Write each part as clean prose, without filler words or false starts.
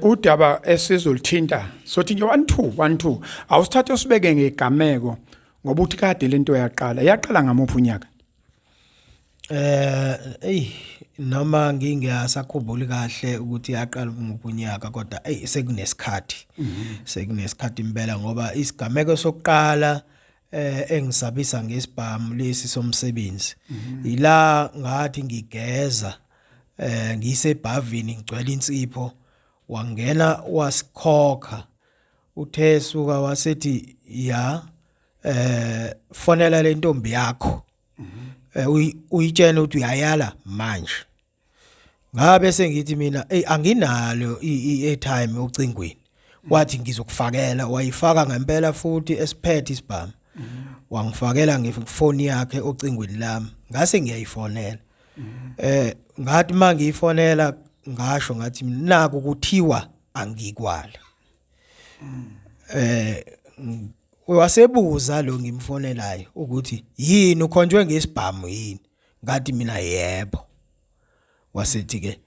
Udaba esizolithinta sothi nje 1 2 1 2 awusithathe usibeke ngegameko ngoba uthi kade lento yaqala yaqala ngamuphi unyaka? Ey, noma ngingasakhumbuli kahle ukuthi yaqala nguphi unyaka, kodwa ey, sekunesikhathi. Sekunesikhathi impela, ngoba isigameko sokuqala engisabisa ngesibhamu lesi somsebenzi ila ngathi ngigeza ngisebhavini, ngigcwele insipho, wangena wasikhokha. Uthe suka wasethi, "Ya, fonela le ntombi yakho, uyitshela ukuthi uyayala manje." Ngabe sengithi mina, "Ey, anginalo i-airtime ocingweni." Wathi, "Ngizokufakela." Wayifaka ngempela futhi esiphethe isibhamu, wangifakela ngefoni yakhe ocingweni lami, ngase ngiyayifonela. Ngathi mangiyifonela ngasho ngathi, "Naku kuthiwa angikwala." Wasebuza lo ngimfonelayo ukuthi, "Yini, ukhonjwe ngesibhamu yini?" Ngathi mina, "Yebo." Wasethi ke,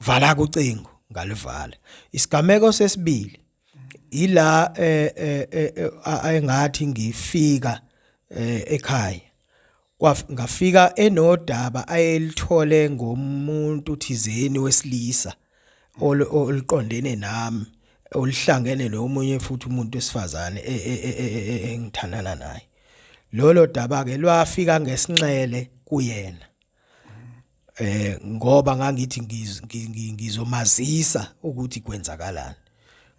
"Vala kucingo." Ngalivala. Isigameko sesibili ila engathi ngifika ekhaya, ngafika enodaba ayelithole ngomuntu thizeni wesilisa oluqondene nami, oluhlangene nomunye futhi umuntu wesifazane engithandana naye. Lolo daba ke lwafika ngesinxele kuyena, ngoba ngangithi ngizomazisa ukuthi kwenzakalani,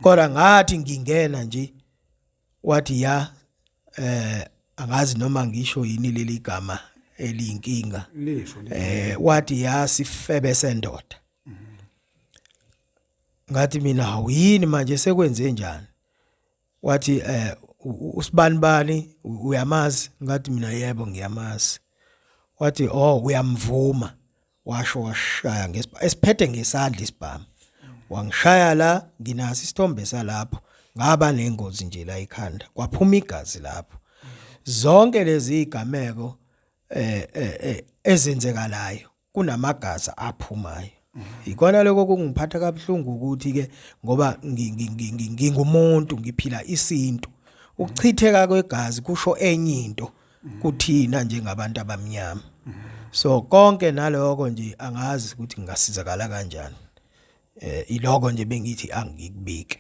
kodwa ngathi ngingena nje wathi, "Ya, angazi noma ngisho yini leli gama eliyinkinga." Lisho. Wathi, "Ya, sifebe sendoda." Ngathi mina, "Awuyini manje, sekwenze njani?" Wathi, "Usibani bani uyamazi?" Ngathi mina, "Yebo, ngiyamazi." Wathi, "Oh, uyamvuma?" Washo washaya esiphethe ngesandla isibhamu, wangishaya la. Nginaso isithombe salapho, ngaba nengozi nje la ekhanda, kwaphuma igazi lapho. Zonke lezi igameko ezenzekalayo kunamagazi aphumayo. Ikona lokho kungiphatha kabuhlungu ukuthi ke ngoba ngingumuntu, ngiphila isintu, ukuchitheka kwegazi kusho enye into kuthina njengabantu abamnyama. So konke naloko nje angazi ukuthi ngingasizakala kanjani. Iloko nje bengithi angikubike.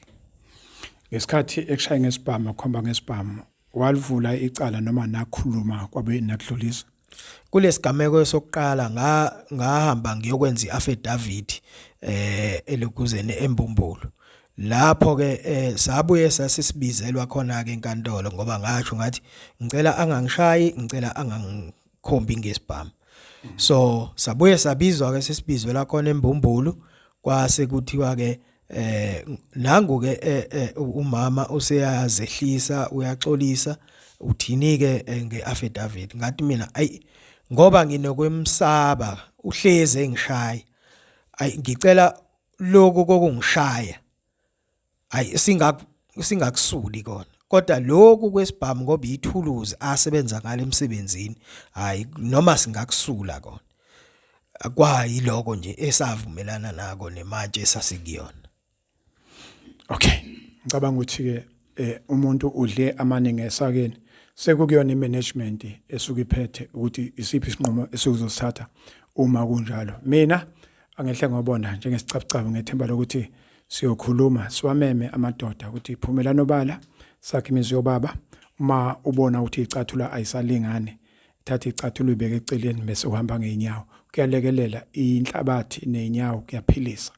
Ngesikhathi ekushaya ngesibhamu, akhomba ngesibhamu, walivula icala noma nakhuluma kwabe nakudlulisa? Kulesigameko sokuqala ngahamba ngiyokwenza iaffidavit elokuzeni eMbumbulu. Lapho ke sabuye sasisibizelwa khona ke enkantolo, ngoba ngasho ngathi ngicela angangishayi, ngicela angangikhombi ngesibhamu. So sabuye sabizwa ke, sesibizwela khona eMbumbulu, kwase kuthiwa ke nangu ke umama useyazehlisa, uyaxolisa, uthini ke ngeaffidavit? Ngathi mina, "Ayi, ngoba nginokwemsaba, uhleze engishaya, ayi, ngicela lokhu kokungishaya ayi singakusuli kona, kodwa lokhu kwesibhamu, ngoba ithuluzi asebenza ngale emsebenzini, hayi, noma singakusula kona." Kwayiloko nje esavumelana nako nemantshi esasikuyona. Okay, ngicabanga ukuthi ke umuntu udle amaningi esakeni, sekukuyona imanagement esuke iphethe ukuthi isiphi isinqumo esizosithatha uma kunjalo. Mina angehle ngobona njengesicabucabu, ngethemba lokuthi siyokhuluma, siwameme amadoda ukuthi phumelani obala, sakhe imizi yobaba. Uma ubona ukuthi icathula ayisalingani, thatha icathulo uyibeke eceleni bese uhamba ngeenyawo, kuyalekelela inhlabathi nenyawo, kuyaphilisa.